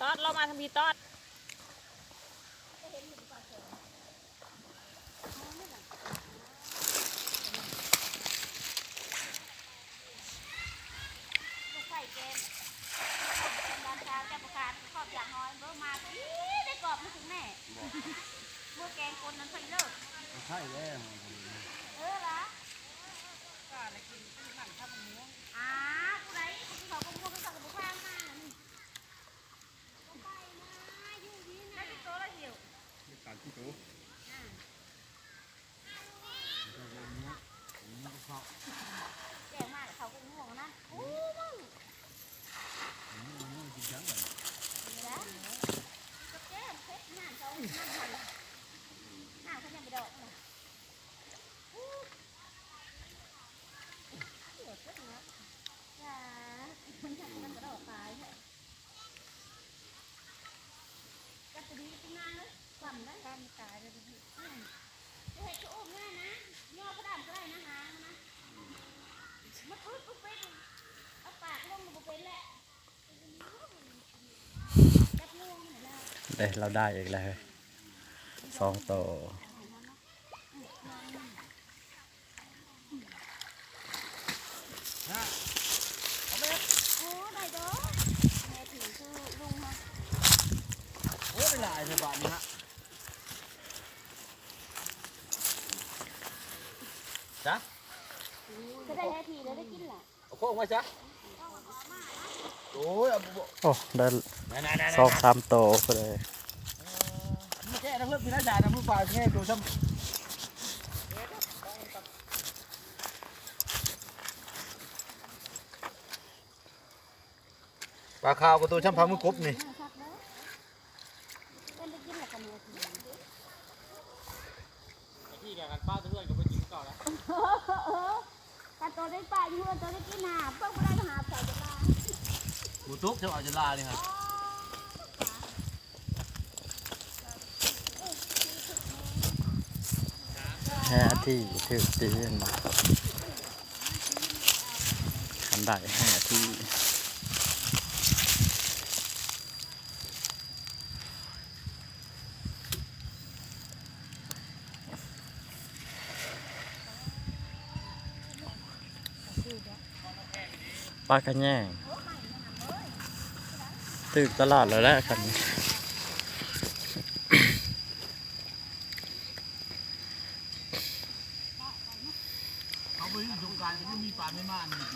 ຕອດ ລອງມາທາງພີ້ຕອດ. ລູກໄຟແກງ ແກງບານຊາວ ເຈົ້າປະກາດຂອບຢາກຫອຍ ເບິ່ງມາ ອີ ໄດ້ກອບມາເຖິງແມ່ ບໍ່ ເມື່ອແກງຄົນນັ້ນ ໄຟເລີກ ໃຊ່ແລ້ວ ເອີລະ ກະລະກິນ ກິນມັນເຂົ້າບັກມ່ວງ ອ້າ ຜູ້ໃດກິນເຂົ້າບັກມ່ວງ ເຂົາກະບໍ່ພາມານີ້ ບໍ່ໄປນະ ຢູ່ນີ້ນະ ໄດ້ຈັກໂຕລະຫິ້ວ ໄດ້ສາມສີ່ໂຕ ອ່າ. ແກງມາແລ້ວເຂົາກໍງ່ວງນະ ໂອ້ ເບິ່ງ ກິນແກງເຜັດ ນ້ຳເຂົາ ນ້ຳເຂົາ ນ້ຳເຂົາຍັງບໍ່ດອກນະ ໂອ້ ເດືອດເພິ່ນນະ ຢ່າ ມັນຍັງ ມັນກະດອກຕາຍແທ້. ຈັບຕົວນີ້ຂຶ້ນມາເລີຍ ຄວ່ຳໄດ້ ຄວ່ຳຕາຍເລີຍ ອືມ ບໍ່ເຮັດກະອຸບແນ່ນະ ຍໍກະດານກະໄດ້ນະ ຫາມັນນະ ມັນອຶດບໍ່ເປັນ ເອົາປາກລົງບໍ່ເປັນແຫຼະ ຈັບງວງຫັ້ນແຫຼະ ເດ້ ລາວໄດ້ອີກແລ້ວເຮີ້ຍ ສອງໂຕ. ຮະ ເອົາແມ່ ໂອ້ ໄດ້ດອກ ແມ່ຖືຄືລຸງຫັ້ນ ໂອ້ ໄດ້ຫຼາຍແທ້ບາດນີ້ຮະ ຈ້ະ ກະໄດ້ແທ້ທີແລ້ວ ໄດ້ກິນລະ. ເອົາໂຄກມາຊະ ໂອ້ຍ ເອົາບໍ່ ໂອ້ ໄດ້ ນັ້ນໆໆໆ ສອງສາມໂຕກໍໄດ້ ເອີ ມາແກະທັງເລິກພີ້ນະ ຢານະ ມືປາຍແງ່ໂຕຊ້ຳ ປາຂາວກະໂຕຊ້ຳ ພາມືກົບນີ້. ເພິ່ນໄດ້ກິນແລ້ວກະເມືອ ຕະກີ້ກະຄັນປ້າແຕ່ເຮືອນກະບໍ່ກິນເກົ່າລະ ເອີ ຄັນໂຕໄດ້ປ້າຢູ່ເຮືອນໂຕໄດ້ກິນຫາ ເບິ່ງບໍ່ໄດ້ຫາໃສ່ຈະລາ ບໍ່ຕົກ ເຈົ້າເອົາຈະລານີ້ຫັ້ນ ອໍ ແຮທີ່ຖືກຕີນ ຄັນໄດ້ແຮທີ່ ປາຂະແຍງ ຖືກຕະຫຼາດແລ້ວແຫຼະ ຄັນ ເຂົາບໍ່ໄດ້ຢູ່ສົງການ ກະຍັງມີປາໄດ້ມາອັນນີ້ ອ່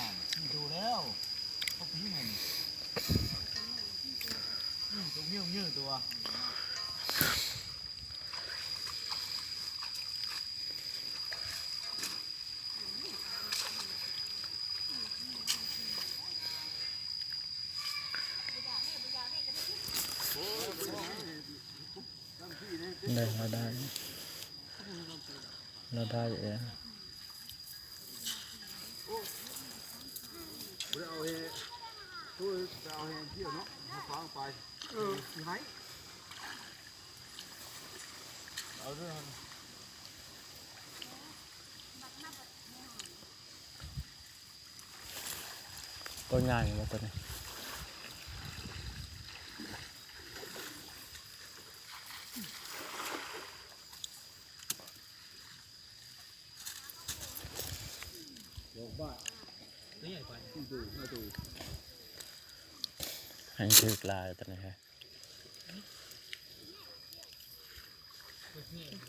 າ ສີ່ໂຕແລ້ວ ເຂົາປີງຫັ້ນ ອືມ ຕົວເຫຍວເຫຍຕົວ ໄດ້ ລາວໄດ້ ລາວໄດ້ເອງ. ບໍ່ໄດ້ເອົາແຮ່ ໂອ້ຍ ໄປເອົາແຮ່ກ່ຽວເນາະ ເອົາຟາງໄປ ເອີ ຊິໃຫ້ ເອົາເດີ ໂຕໃຫຍ່ບໍ່ໂຕນີ້? ດອກບາດ ໃຫ້ຖືກຫຼາຍຕອນນີ້ຮະ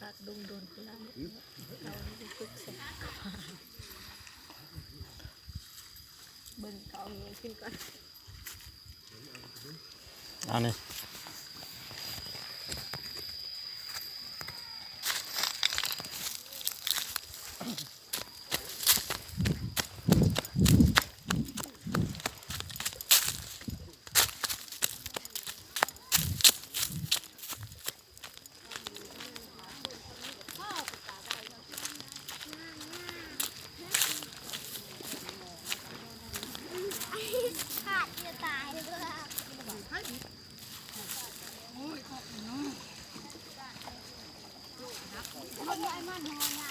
ຕັດດຸງດົນພຸ້ນລະ ເອົາໄປຝຶກສະ ເບິ່ງເຂົາເອົາເງິນຂຶ້ນກ່ອນ. ອັນນີ້ ຂາດຈະຕາຍເລີຍ. ໂອ້ຍ ຂອບໃຈເນາະ. ມັນບໍ່ໄດ້ມັນຫອຍນະ.